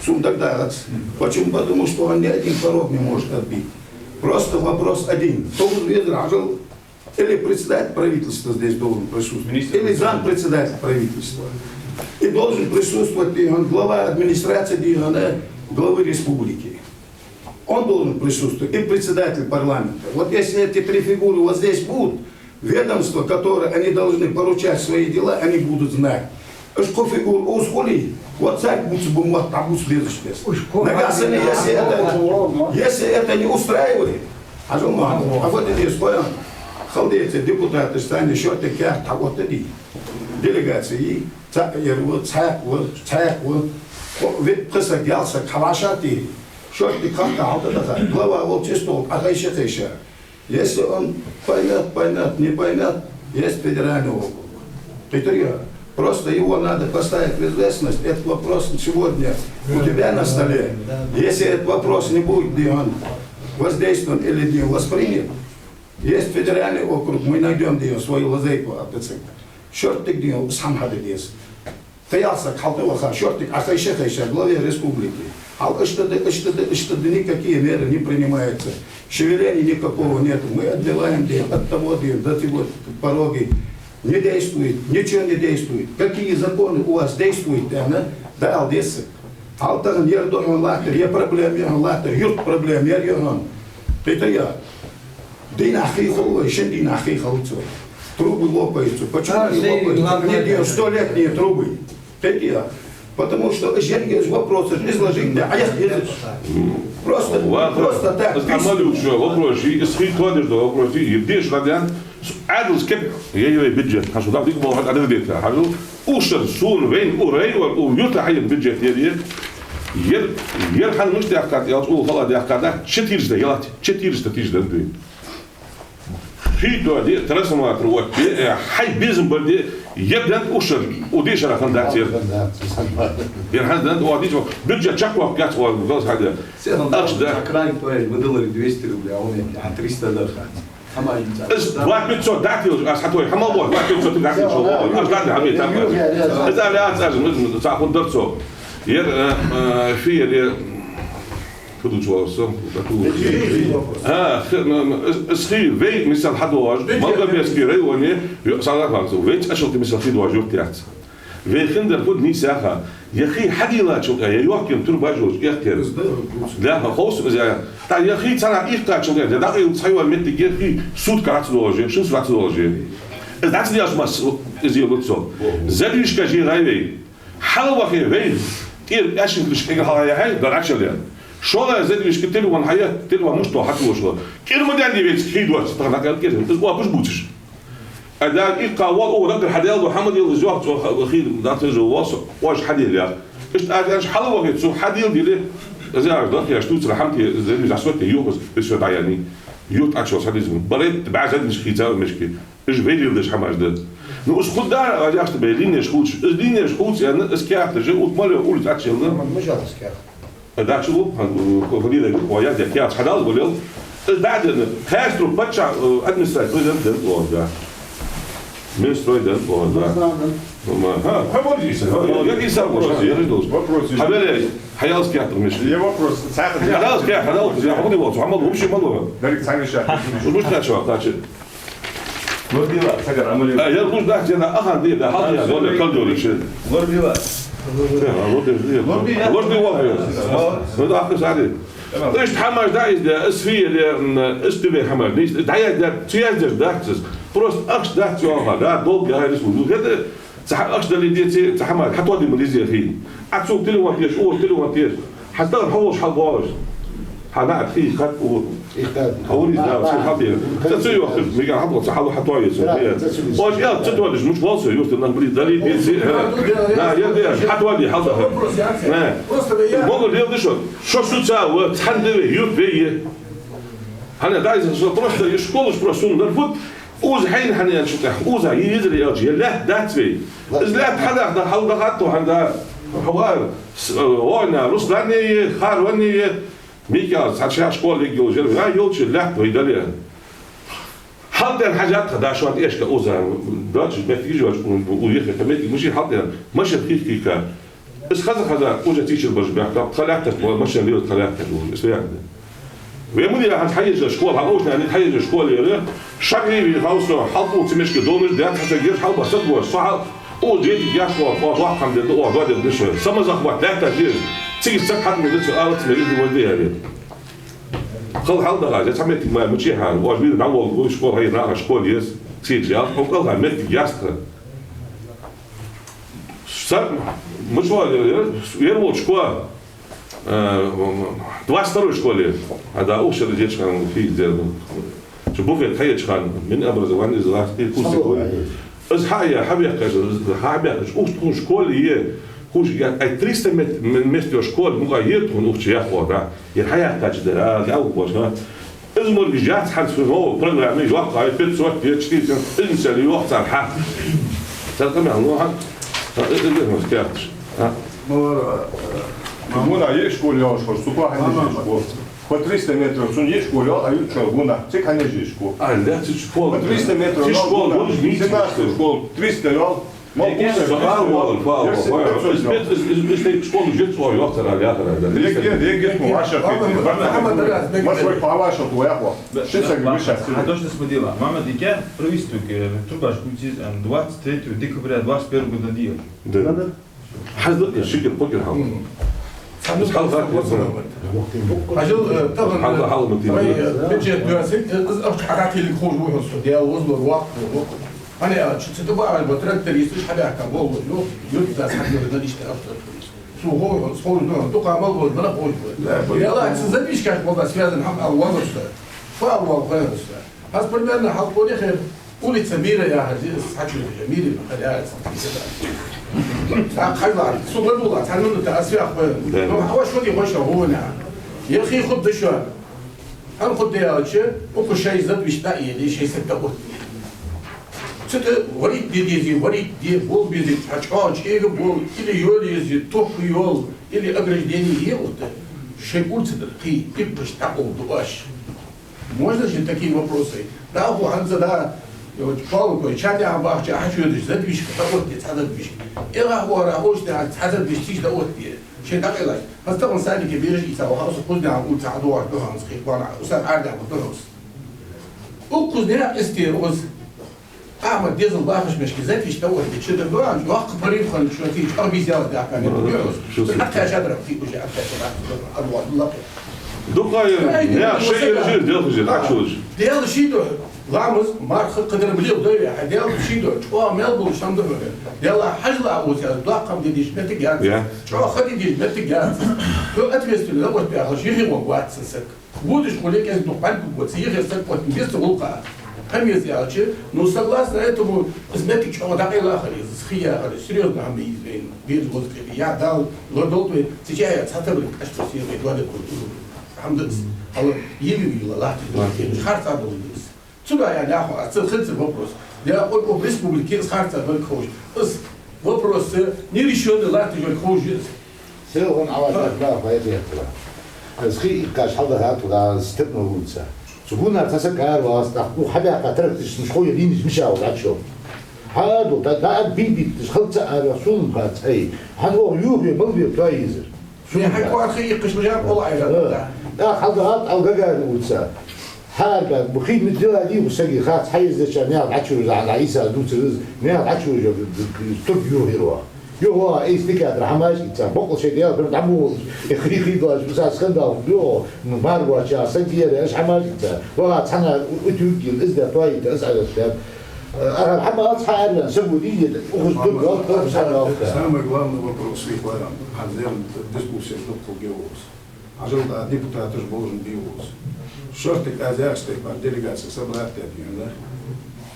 Сона дагадоагӀац. Почему? Потому что он ни один порог не может отбить. Просто вопрос один. Кто будет везде, хьажал, или председатель правительства здесь должен присутствовать, или зампредседатель правительства. И должен присутствовать, дий хьона, глава администрации, дий хьона, главы республики. Он должен присутствовать, и председатель парламента. Вот если эти три фигуры вот здесь будут, ведомства, которые они должны поручать свои дела, они будут знать. Уж кхо фигура укхаза хуле, вот царга бувца ба мотт, дӀабувца безаш бес. Нагахьа санна, если это, если это не устраивает, хьажал, Мухьаммад, а вот здесь хӀанз хала деций, депутаташ санна шортта каьхат хьаоттадий. Делегаци цхьаь ер ва, цхьаь ва, цхьаь ва. Кхо, виъ, пхи саг, ялх саг хьавӀашагӀтий, шортта каьхат хьалтӀадахар. Глава волча стол тӀа хайша-хайша. Если он поймёт, поймёт, не поймёт, есть федеральный округ. Кхетарий? Просто его надо поставить в известность. Этот вопрос сегодня у тебя на столе. Если этот вопрос не будет, дий хьона, воздействован или не воспринят, есть федеральный округ, мы найдём, дий хьона, свою лазейку от этого. Шортта, дий хьона, из хӀама хьаде деза. Кхы ялх саг хьалтӀаваха, шортта Ӏа хайша-хайша главе республики. Хьал иштта да, иштта да, иштта да, никакие меры не принимаются. Шевеления никакого нету. Мы отбиваем, дий хьона, от того, дий хьона, до того пороги. Не действует, ничего не действует. Какие законы у вас действуют, дий хьона, да, ала деза. Хьал тахан ер да хьона латтар, ер проблема я хьона латтар, юрта проблема ер я хьона. Кхетарий? Дийнахьа хий хул вай, шин дийнахьа хий хилац вай. Трубы лопаются. Почему они лопаются? Они, дий хьона, столетние трубы. Кхетарий? Потому что уж еррига из вопросаш изложить де Ӏехаде деза. Просто, просто так. Из Ӏамал ю шо вопрос, из хий тоадеш дола вопрос, из деш ладян, Ӏаьдалца кеп, е вай бюджет, хьажал, дӀа дика бола хьа Ӏаьдал дета, хьажал, укх шера сона вайна, у района, у юрта хьаена бюджет ер, ер, ер хӀанз мишта даьккхад, ялц у хала даьккхад, четыреста, ялат, четыреста тысяч да вайна. Хий тоаде, трансформатор оттаде, э, хьай безам барде, ер деннад укх шера, у дешара хӀама дац ер. Ер хӀанз деннад, оаха дийцар, бюджет чакхваккха яц, оаха галаз хьаде. Ахча да. Крайне тоаде, мы дали двести рублей, а он, а триста дар хац. Из два пятьсот дӀателаш, аз хьатой, хӀама бо, два пятьсот дӀателаш, аз дӀа хӀама тапа. Из ала яц аз, мы, мы, цхьа хӀама дар цо. Ер, э, э, фи ер, э, фу ду цо, со, да ту. А, х-, м, м, из, из хий вай, мисал, хьадоагӀаш, Малгобекский районе, ю-, сагӀа ханцу, вай цӀашалти, мисал, хий доагӀаш юрт яц. Вай хиндар фуд нийса яха, е хий хьадийлачул тӀехьа, е йохкина турба йолаш эхтер. Да, ховс из я. ТӀаккха е хий цхьаннахьа иккхачул тӀехьа, е дӀакъайла цхьайола моттиг, е хий сутка хьаца доагӀаш, шин сутка хьаца доагӀаш. Из дӀа ца деш масса из е луцо. Задвижкаш йигӀай вай. Хьалвахе вай, тӀера аьшкаш кӀира хьалха яхьай, дар Ӏачал я. ШоллагӀа задвижка телефон хьая, телефон мишта хьатӀавоша. КӀира ма даьннадий вайцига хий доацаш, тахан дӀакъайла кӀира. Из оапаш бувцаш. Ай, Дала иккха вола, укх раггара хьадаьлла дола хӀама дел из йоах цо, ха-, хий дӀатӀавижа вола со, оаш хьадийла яха. Иштта аз аьнна хьалвахе, цо хьадийла диле, из яхаш даха еш тувцар хӀама те, из задвижка сотте юхаз, из со дӀаяьннай. Юрт Ӏачо схьадиза. Барайтта бӀаь задвижка хийцай мишки. Уж вай леладеш хӀамаш да. Ну, уж хӀама да, аз яхаш да, бай линеш хувцаш. Из линеш хувца аьнна, из каьхаташ, укх мел йола улица Ӏачаелла. Ма жал из каьхат. Дача лу, хан, ко валира, ко я, я, я, хьадал валил. Из дӀа денна, кхаьча труба паччахь, э, администраци, президент денна оаха, да. Минстрой денна оаха, да. Ма, ха. Ха, вот здесь, ха. О, я не сам, вопрос, я не должен. Вопрос есть. Хьавеле, хьаялс каьхат, Миш. Я вопрос, цхьа хьаялс каьхат, хьаялс, я хьаводи вопрос, хьамал, вообще мало. Дарик, цхьа Миша. Уж мишта чу, значит. Лордила, сагар амали. А, я гуш дахьа, я ахан де, да, хьал я, доля, кал доля, че. Лордила. Лордила. Лордила, вахьа. Ну, да, ахка сари. Ишта хӀамаш да из де, из фи де, м, из туве хӀамаш, ишта да я де, цу я де, да, цу. Просто ахш да, цу аха, да, долг я, рис, ну, это, ца ахш дали де, ца хӀамаш, хьатоа де ма лизе хи. А цу телефон теш, о, телефон теш. Хьастаган хьовш, хьал бош. Хьана хи хат у. Хьаври да, цу хьабе. Ца цу йохту, мига хьабла, ца хьал хьатоа ецу. Ош я, ца тоадиш, муч валсо, юрту нах бри, дали, беци. Да, я, я, хьатоа ди, хьал да. Просто я. Могу лел дишо. Шо су ца, вот, цхьан деве, юрт ве е. Хьана дай, просто, и школаш просто сун дар фут, уз хьайн хьана ян шутах, уза, и изри ялч, я лят дац вей. Из лят хьадах да, хьал да хатто хьан да. Хьавар, с-, э, война, Руслан е, Харван е, Микал, цхьа школа йолча, я йолча лят вай дале. Хьал ден хьажат ха дашон эшка уза, дача, мет гижваш, у, у, ехе, мет гижи хьал ден, машин хих хика. Из хаза-хаза уже тичир баш бяхта, халяккаш, машин лиот халяккаш, уже, связано. Ве муди хьан хьаежа школа, хьан оушна хьаежа школа ере, шагри ви хаусо, хьал пул цимешки долнаш, дян хьаса геш, хьал басат геш, со хьал, о, дети, я школа, о, вахам де, о, ваде дыше. Самозахват, лята деш. Циги сак хьат муди, цу алат мери, ду ваде яре. Хал хьал дага, я самет ма мучи хан, о, ви на вол, школа, хай на школа ес. Сиджал, о, кал хан мет ястха. Са-, мы что, э, э, я вот школа, э, двадцать второй школе, а да, ух, сейчас детишкам фи дер, что буфет хьаечхан, Минобразование из вас, и курсы. Из хьая, хьабехкаш, хьабехкаш, ух, тхун школе е, хуш, я, ай, триста мет-, м-, мест школе, муха е тхун ух, я хо, да. Я хьая, каче, да, а, я, ух, бошна. Из мургаш яц хьан цу новой программе, йоккха, пятьсот, четыреста, из мисали йоккха цар хьа. Цар къамаьл, ну, хьа, хьа, из, из, из, из, из, а. Муна е школа йолаш, хо, цу кохьа не школа. По триста метров цун е школа йол, а ю чо гуна, цик хьанежи школа. А, да, цу школа. По триста метров цу йол школа, гуна, гуна, семнадцатая школа, триста йол. Ма, Эгер бусар, сахар вал, вал, вал. Из бет, из, из, из тайп школа жит, о, йохтар, а, ятар, а, да. Эгер, эгер, ну, ваша фитни. Мама, да, да, да. Ма, свой по ваша, твоя, о. Ши саг, Мама, миша, а, сиди. Дождь смотрела. Мама, дикя, провести, э, трубаш, кутиз, э, двадцать третьего декабря двадцать первого года дел. Да. Да, да. Хьазда, я шикер, покер, хьал. Мгм. Хьал, хьал, хьал. Ажал, э, таган, хьал, хьал, э, бюджет, э, э, э, ахча хьагӀатилиг хожу, хьо, со, дел, возло, вахт, вахт. Ани, а, чу цита баъар ба трактористаш хьабаьхка, бо, бо, ю, юртдас хьадига наличный автор. Су хо-, схож, ну, дукха мал бо, мала хож бо. Да, бо. Я ла, ца запишкаш бо, да, связан хьам ал валуста. Фа ал вал хойруста. Аз примерно хьал пони хер, улица Мира я хази, хачу я, Мира, халяц. А, хайла, су габула, цхьа минута, а свях хойр. Да. Ну, хава шо ди хойша гуна. Я хи худ дашо. Ан худ де алча, укхо шоай задвижка даъ ели, шоай саг даъотт. Цу тӀа варить де дези, варить де, бол бези, хьа чӀоагӀа чӀега бол, или йол ези, тох йол, или ограждение е отта. Шоай улица дар кхы иппаш дӀакъовла ду оаш. Можно же такие вопросы? Да, хӀанз да, вот, палку, чатя бахча, хьачу деш, задвижка даъотт, цхьа задвижка. Эла хора, ош да, цхьа задвижка, чиж даъотт. Шоай дӀакъайлаш. Хьастаган садике бераш ийца ваха, со Кузнецкий улица хьадувгӀаш ду хӀанз, хих бана, усар ардяхба ду хӀанз. Укх Кузнецк эстер оз. Ахьмад дезал бахаш мешки, запись того, что да дуан, вахт парим хан, что ты чё обезьян, да, камера, ду хӀанз. Шо ты се? Атка чадра, ты уже атка чадра, Аллах, Аллах. Дукха я, я, ши ержир, дел хужир, так что же. Дел ши ду, ламаз, марха, кадр блил, да, я, дел ши ду, чё мел бул, шам ду, дел хажла, вот я, дакам дидиш, метик яц. Я. Чё ходи дидиш, метик яц. Ху ответственный, вот я, хажи, вот, вот, сак. Будеш хуле кӀезиг дукха бӀаргагургва, ца йихе саг отта веста гӀулакха. Хьамеза яьлча, ну, согласно этому, из метик чӀоагӀа дӀакъайлахар из, из хи яхар из, серьёзно хӀама из вайна, веза гӀулакх я, Дала лорадолда вай, цу чу я цхьатарра кӀаьшто сийргай доаде культура. ХӀама да из, хьала йиви йила лахтар да, харц а дола да из. Цу да я нахо, а цу хинца вопрос. Я от, от республики из харц а дола ховш. Из вопрос, э, нерешённый лахтар дола ховш из. Селхан Ӏавашат баха яхетара. Аз хи иккхаш хьалдахьа тӀа, аз тепна вуца. Цу гуна цхьа саг ара вац, тӀаккха укх хьабаьккха трактористаш муш хой линиш мишал дӀачо. Хьаду, да, да, ад бийбитташ, халца ара, сулм хац, ай. Хьан ох юхе, мал бе, тоизер. Сулм хац. Хьай квар хи иккхаш лежан къола айра, да. Да, хьалдахьа тӀа, ал гагари вуца. Хьаарбаьнна, бу хий мит дила дий, бу саги хац, хьаездача наьха дӀачура, хьа Ӏийса дувцар из, наьха дӀачура, тург юхира ваха. Юха ваха, айса дикатара хӀамаш ийца, боккъал шоай Даьла пирна дӀабугӀалаш, хий, хий долаш, бу са скандал, юха, ну, маргоча, саг дера, аш хӀамаш ийца. Ваха цхьана утюг йил, из да, тоита, из Ӏадат да. Ахар хӀама алц хьаарбаьнна, сагу дийде, ухуз тург вал, тург саг вал. Самый главный вопрос, Вихварян, хьанзер дискуссия дуккхал гевос. Хьажал, да, депутаташ болаш бий укхаза. Шортта аз яхаш тайпара делегаци собрать даь, да?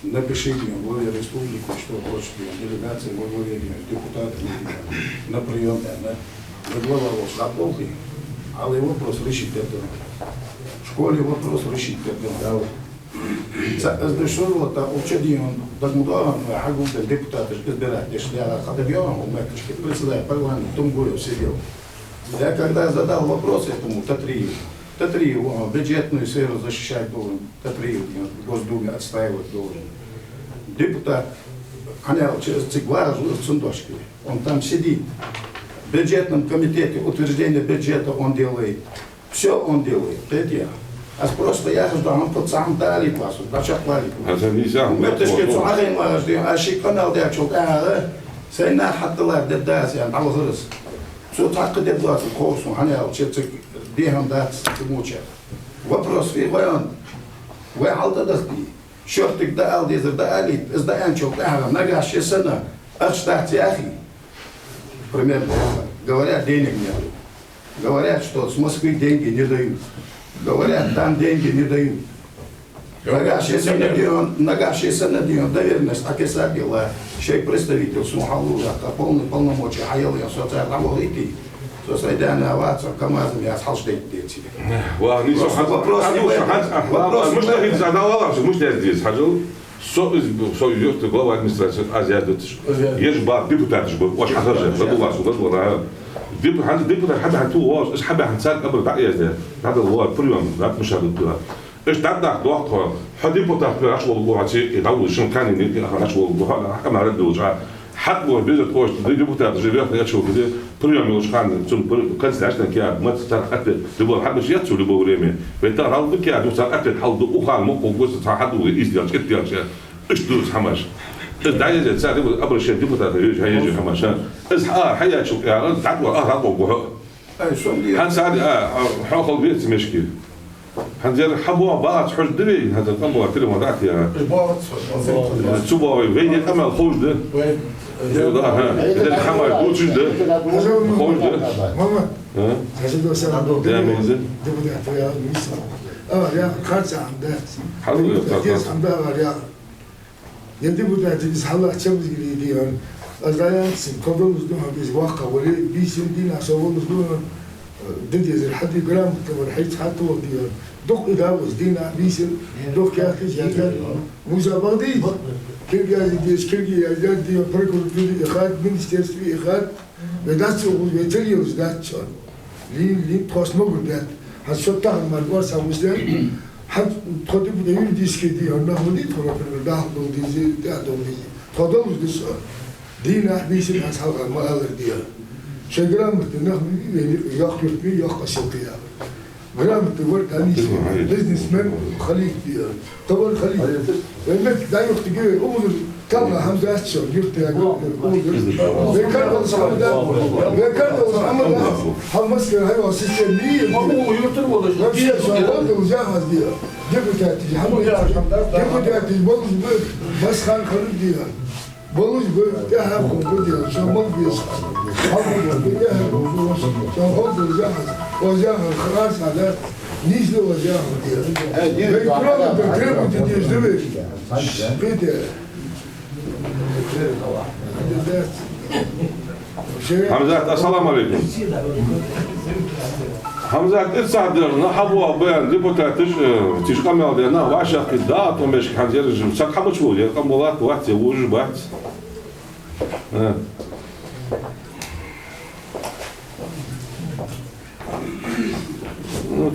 Напиши, да, главе республики, что хочет, да, делегация во главе, да, депутатов, да, на приём, да? Да, глава волча дӀакхалхе, Ӏалий вопрос решить даьд. В школе вопрос решить даьд. Ца, аз да шо вала, та уча дийон, дагмудаган, хьагулдан депутаташ избирать деш, да, хатар йоан, у метташке председатель парламента Тумгуев сидел. Я когда задал вопрос этому Татриеву, Татриев, он бюджетную сферу защищать должен, Татриев, он в Госдуме отстаивать должен. Депутат, анял через цигвар, цундошки, он там сидит. В бюджетном комитете утверждение бюджета он делает. Всё он делает. Кхетий? Аз просто яхаш да, хӀама пацан далит вас, дачахлалит. Аз не знаю, у метташке цу ахин вагӀаш да, а ши канал дечул тӀехьагӀа, сайна хатталар дедда аз, ян дӀавахарас. Цо цхьаккха дедда вас, кховсун, хьанял, чецик, дехам дац, цу муча. Вопрос фи вайон. Вай хьал да дахти. Шортта да ал дезар да алит, из да анчул тӀехьагӀа, нагахь ше санна, ахча дац яхий. Примерно, говорят, денег нету. Говорят, что с Москвы деньги не дают. Говорят, там деньги не дают. Нагахь ше санна дийон, нагахь ше санна дийон, доверенность акисабила, шоай представитель, сун хьаллура, полный полномочия хьаяла, я соцар дӀавахийти. Со сайдана ваца, КамАЗом яц хьалш дайта деци. Ва, не, со хьан-, вопрос не в этом. Вопрос не в этом. Муштахид задавала, муштахид здесь, хьажал. Со из, со юрта глава администрации, аз яздуц. Ага. Еш ба депутаташ ба, оаш хьахаржа, ага, забываться, забываться. Деп-, хьан депутат хьабаьхьан ту вож, аш хьабаьхьан цар абра дӀаязде. Надо луа приём, дӀа мушаду ту. Аш дӀадах дохтхо, хьо депутат бе аш вол гуа ци, и дӀаву шин кани не, ахар аш вол гуа, ахар дулжа. Хьат вор беза тхош, депутат же верхний ачул где, приём йолаш хана, цун при-, канцелярияшна кияр, маца цар ответ, любой хьабаш яц цу любое время. Вай та хьал ду кияр, ну, цар ответ хьал ду, ухан мокко гос цар хьаду, из делаш, ит делаш, иш ду хӀамаш. Из дайзе, цар обращение депутата, вежа, хьаежа хӀамаш, а? Из хьа, хьаячул кияр, дӀатва, а, хьал гохо. Ай, шо ди- Хьан цар, а, а, хьо хал вец мешки. Хьанзар хьабоагӀа багӀац хьожа да вай, хьанзар къамбола телефон дӀатеха. Э, багӀац хьо, багӀац. Цу богӀи, вай де къамаьл ховш да? Вай, э, да, ха. Дер хӀамаш дувцаш да? Ховш да? Мама. А? Хьажа да сам. Да, меза. Депутат, я, мисс. А, я, харца, да. Хьажа да, я, харца. Дез, да, я. Я депутат, из хьалах чабзгили дийгӀан. Аз дӀаянцин, кодолуш ду хьан, из ваккха вале, бийсин дийнахьа со волуш ду хьан, э, дидезар хьади грамота вар, хьайца хьатта вал дийгӀан. Дукха и давас дийнахьа, бийсин, дукха яхкаш, яхкаш. Муса багӀдий? Кирги язи деш, кирги язи деш, дийгӀан, прокуратуре и хат, министерстве и хат. Вай дац цо гӀур, вай ца лелаш дац цо. Лин, лин, тхоаш могар даьд. Хьан со тахан мар гор са вуслен. Хьан тхо дипа да юридически ди, хьан нах вади, тхо, например, даха дол дизи, тӀа дол дизи. Тхо долуш ди со. Дийнахьа, бийсина аз хьалха ма алар диа. Шоай грамотный нах вади, вай йоккха юрт вий, йоккха селкъа я. Грамотный вар, конечно, бизнесмен, халиф я. Товар халиф. Вай мет дӀаюхтиге, умур, талла хӀамдац со, юртага, умур. Вай каргал хӀамда, вай каргал хӀамда, хӀамаска, хӀайва система, ми, ма, у, юртар волаш, вообще, со, хьалдал жахаз диа. Депутаташ, хӀама, депутаташ, болуш бы, Басхан ханна диа. Болуж бу, тӀехьа хӀун бу дела, шо маг веза. Хьалбу бу, тӀехьа хӀун бу, шо хӀун бу, яхаш. О, яхаш, хас, а, да? Нийслу, о, яхаш, дела. Э, дела, вай да, кроме да, да, требуйте, да, деш, да, вай. Питер. Хьамзат, ассаламу алейкум. Хьамзат, ирсахдер, нахьабу баян депутаташ, э, тиш къамел дена, вашахки да, то мешки хьанзер жим, сак хьамач вол, я къамболат, вац, я вуж бац. Э. Вот.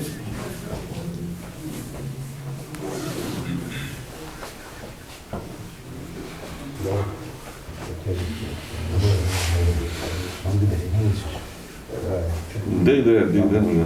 Да, да, да, да, да.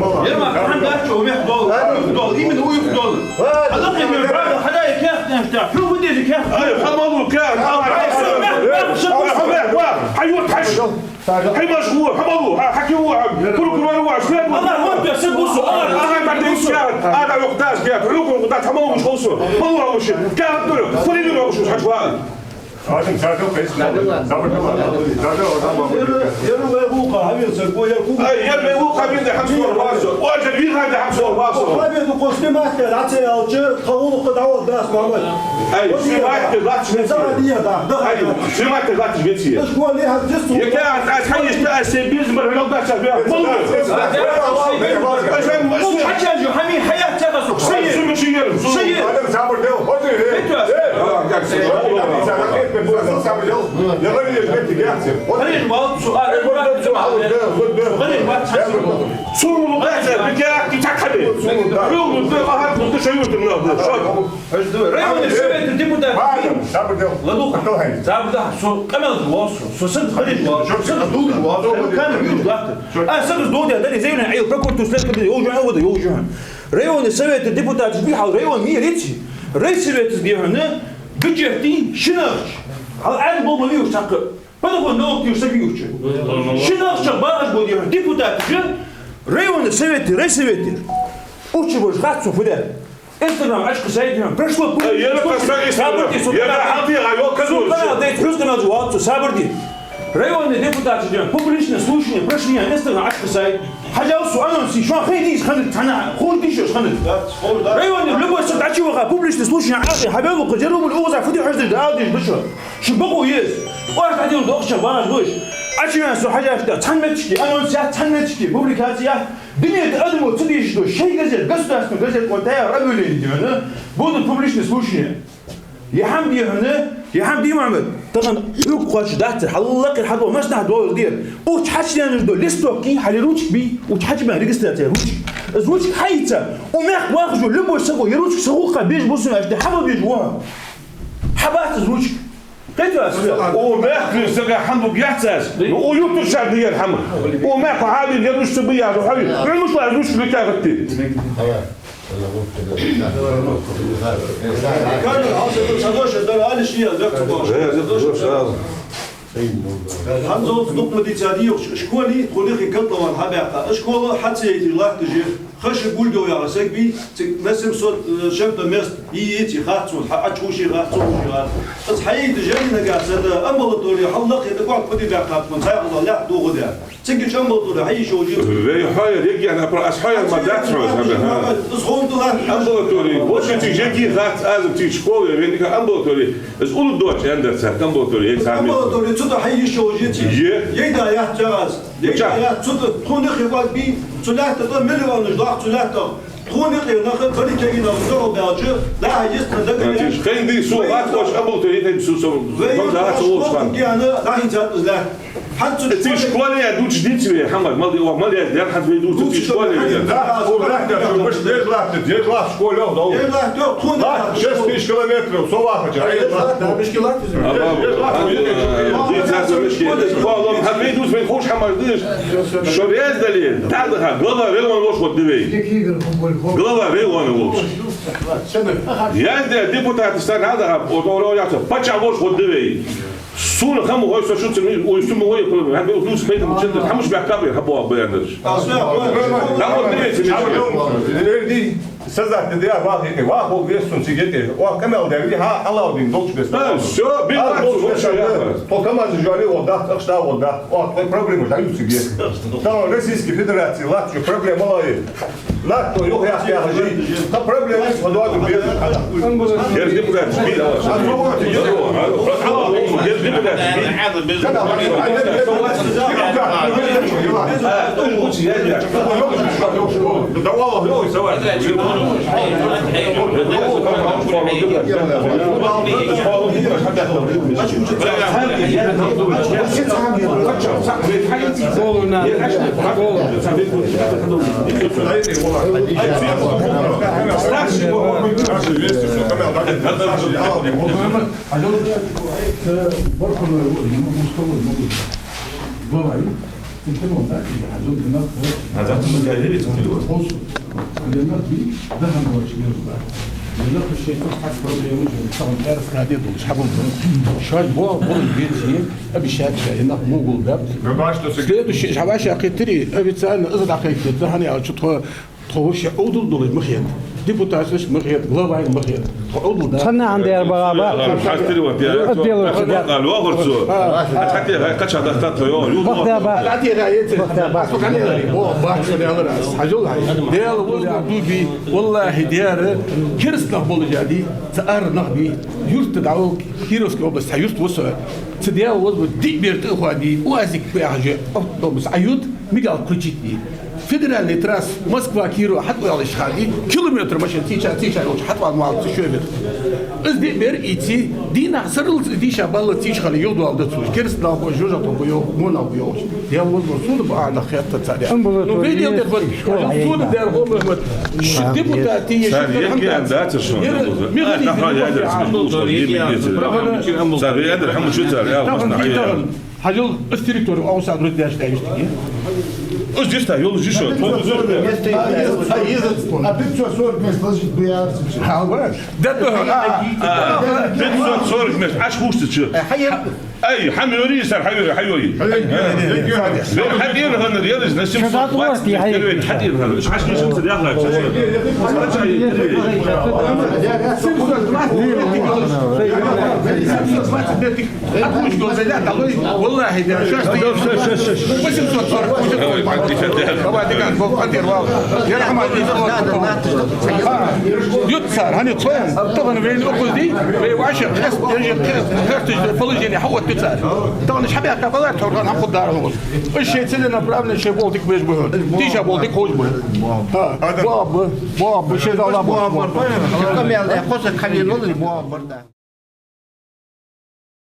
Ермак, хӀанз дац, у мехка дола, у мехка дола, именно у мехка дола. Хьалакхе мехка, хьада я кехат, нахта, хьо ву деза кехат. Ай, хьамалу кехат, ай, хьамалу кехат, хьамалу кехат, хьамалу кехат. Хьай машгӀул, хьамалу, а, хьаким ва, прокурор ва, следователь. Аллах вон песо бусу, Аллах. Ага, бардин кехат, ага, юхташ кехат, хьукум дац, хьамалу муш хулсу, малу муш, кехат дура, хулили муш, хьачва. Адам, сажал, пес, сажал, сажал, сажал. Ер, ер вай гӀулакха хьавийрза, гой ер гӀулакха. Ай, ер вай гӀулакха хьавийрза, хьамсор васо. О, ер вийрза, хьамсор васо. Хьавийрза, ко снимать де, дац аьлча, тха гӀулакха дӀавода дас, Мухьаммад. Ай, снимать де, дац, меца. Ай, снимать де, дац, меца. Аш гуали хьаздис. Яке ас, ас хьайишта, ас се бизнес мар гӀалдаца бе. Мол. Аш ан, аш хьача жу, хьами хьаят цаӀ су. Шиер. Су мишиер. Шиер. Адам, сабар де. Ходи. Бету ас. Э, а, как се. Сабар де. Я говорю, я тебе реакция. ГӀалин бал, су, а, гӀалин бал, су, а, гӀалин бал, су. Су, бету, бету, бету, бету. Районный совет депутат. Мадам, сабар де. Ладуха. Сабар де. Со къамаьл васу, со сад хадин васу, со сад дугаш васу, кан юж латта. А сад дугаш дали, зайна, ай, прокуратура, следователь, йолжа, а, вода, йолжа. Районный совет депутат, би хьал район мирици. Райсовет дехана, бюджетный, шинахч. Хьал ан болма юж такъа. Подоход налог тир сабиуча. Шинахча багаш бо дехана, депутат же. Районный совет, райсовет. Учи бож хатсу фуда. Инстаграм ачка сайт, прошло пу-, Э, я написал Инстаграм. Сабар де, су Я канал. Хьалби, а, йо, Су канал, дайт хьуз канал жу валцу, сабар де. Районный депутат же, публичное слушание, прошли Инстаграм ачка сайт. Хьажал су анонси, шо хайдис ханат, хана, хурдиш шо ханат. Районный любой сад ачи ваха, публичное слушание ахи, хьабелу, хажару, бул, уза, фуди, хаждиш, да, алдиш, бу шо. Шо бакъу ез. Орта дил дохча, багаж луш. Ачи вен су хьажашта, цхьан метшки, анонси, цхьан метшки, публикация. Дунен тӀа адамо ца дийшача, шоай газет, государственный газет, вот таяр объявление дийхьана, будут публичные слушания. Я хӀама дийхьана, я хӀама дий, Мухьаммад, тахан хьога кхоачаш дац, хьаллакхе хьадоагӀа, массанахьа доагӀа дера. Укх чу хьачудаьнна дола листок, хьале ручка бий, укх чу хьачубаьнна регистрация ручка. Из ручка хьаийца, укх мехка вахаш вола любой саго, е ручка ца хуле, кхы беш бусу аьнна, хьабеш ва. Хьабац из ручка. Кхетий аз? Укх мехка сага хӀама буг яц аз. Ну, укх ютур шад дигар хӀама. Укх мехка хьавир, я душ ца бий, я хьавир. Вай муш вай душ ликагӀатти. Камера, хьал садо, садо, дар али шия, век цу баш. Э, садо, садо. ХӀанз оцу дукха ма дийцад йоах, школе тхона юххе котлован хьабаьккха. Школа хьа ца яйташ латташ я, хаш гулдо яха саг бий, цига на семьсот, э, с чем-то мест йийца хац цунна, хьа а чу ший хац, цу ший хац. Аз хьайийтта жайнага санна амбулатори хьалнахе тӀакхоачаш ма дий баьккхаб тхона, цхьаькха лаьтта дохадаь. Цига чу амбулатори хьайийша йолаш я. Вай хьояр егги ана про-, аз хьояр ма дац хьо, аз хьояр. Аз хьояр, аз хьояр. Амбулатори, вот эти жеги хац, аз эти школы, веника амбулатори. Аз улуд доч яндар царга амбулатори, эй, царга. Амбулатори цу тӀа хьайийша йолаш яций? Е. Ей да яц цараз. Ей да яц цу тӀа. Тхона юххе кӀоаг бий, цу лаьтта тӀа миллионаш даха цу лаьтта. Тхона юххе наха бари кегина зугӀу баьлча, да хьайиста дагар. Хенди су лат ош амбулатори, хенди су со. Вай да цу школа хан. Киана да хьайийтта из лаьтта. Эци школе я дувцаш дийцар вай, хӀама, мал, мал яздер, хӀанз вай дувцар эци школе я. Да, о, да, да, да, баш деш латт, деш латт школе, да. Деш латт, тхона латт, шесть тысяч километров, со вахача, ай, латт. Да, баш латт. Аба, деш латт, деш латт. Дийцар со мишки, деш латт. Хьа вай дувц, вай ховш хӀама деш. Шо раздали, да, да, глава района волаш хӀама да вай. Глава района волаш. Язде депутат стар, да, да, о, о, о, яца, паччахь волаш хӀама да вай. Сона хӀама гой, со шуца ми, ой, сона гой, хӀама дус пайда мича да, хӀамаш баьхкаб, хӀама баьннараш. ХӀама дивеца мича. Верди, сазат де, вахи, вахо вес сона цига тӀа. Вах камел де, ви, хьа, Алаудин, долча бес. А, всё, бил, а, долча бес, всё, я. По КамАЗу жали, о, да, так что, о, да. О, твои проблемы, да, ю цига. Там Российской Федерации, латчу проблема лови. Латто юххе яхаш я, хьажий. Та проблема из, подводу без. Держи, блядь, сбил. Держи, блядь, сбил. Да, Аллах, давай, давай. Глава. Шоаш боагӀа болаш беций, обещать ша, е нах мугул баьб. Следующий, хьаваьша кхетари, официально из дӀакхайкаде, хӀана аьлча тхо, тхо вообще Ӏовдал долаш ма хет. Депутаташ ма хет, главай ма хет. Тхо Ӏовдал да. Цхьанне хӀама дер бага ба. Хьастири ват я. Отдел ват я. Лохар цо. Хьатте хай кача дахта тхо, ё. Бахта ба. Хьатте хай еци. Бахта ба. Сухане лари. Бо, бахта лалара. Хьажул хай. Дел воздух дуби. Валлахи, дер. Кераста нах болаш яди. Цар нах би. Юрта дӀавол, Кировская область, цхьа юрт ва со. Цу Даьла воза диъ бер тӀа а хоадий, УАЗик яхаш автобус Ӏайода, мигалка кхуьлча а дий. Федеральный трасса Москва, Киров хьатӀаваьлча хана дий, километр машина цийча, цийча йолча хьатӀавала муалла цу шоай бер. Из диъ бер ийций, дийнахьа сарралца дийша балла цийча хана юхадоаладац уж. Кераста нах ба уж, жожагӀатах ба йоах, во нах ба йоах уж. Даьла воза сона ба, а нах хетта ца де. Ну, вайдел тер бат, сона дер хо Мухьмад. Ши депутат е ши хам дац шо. Михаил, цар ядар хӀама шу цар, я, тахан. Хьажал, аз территори, а уса друзья, что есть такие. Аз здесь-то, я уже шо. А пятьсот сорок мест ложить бы я. А, вот. Да, да, а, а, пятьсот сорок мест, аш хушта чё? Ай, хьамёри сар, хьайори, хьайори. Хьадир ханар, я, на семьсот двадцать, хьадир ханар. Аш на семьсот, я, семьсот двадцать. Семьсот двадцать. Отлучка, да, долой. Валлахи, да, шо сто. Восемьсот сорок. Давай, давай, давай, давай. Ют цар, хӀана цоян, тахан вайна укхаза дий, вай вӀаши хест, хест, хест положение хьаотт цар. Тахан шабаьхка балар, торган хьахуд дар хьо. Уж шоай целенаправленно шоай болх дика беш ба хьона. Тийша болх дика ховш ба. ХӀа, баба, баба, шоай дала баба. Камел, э, хоза камел, баба, да.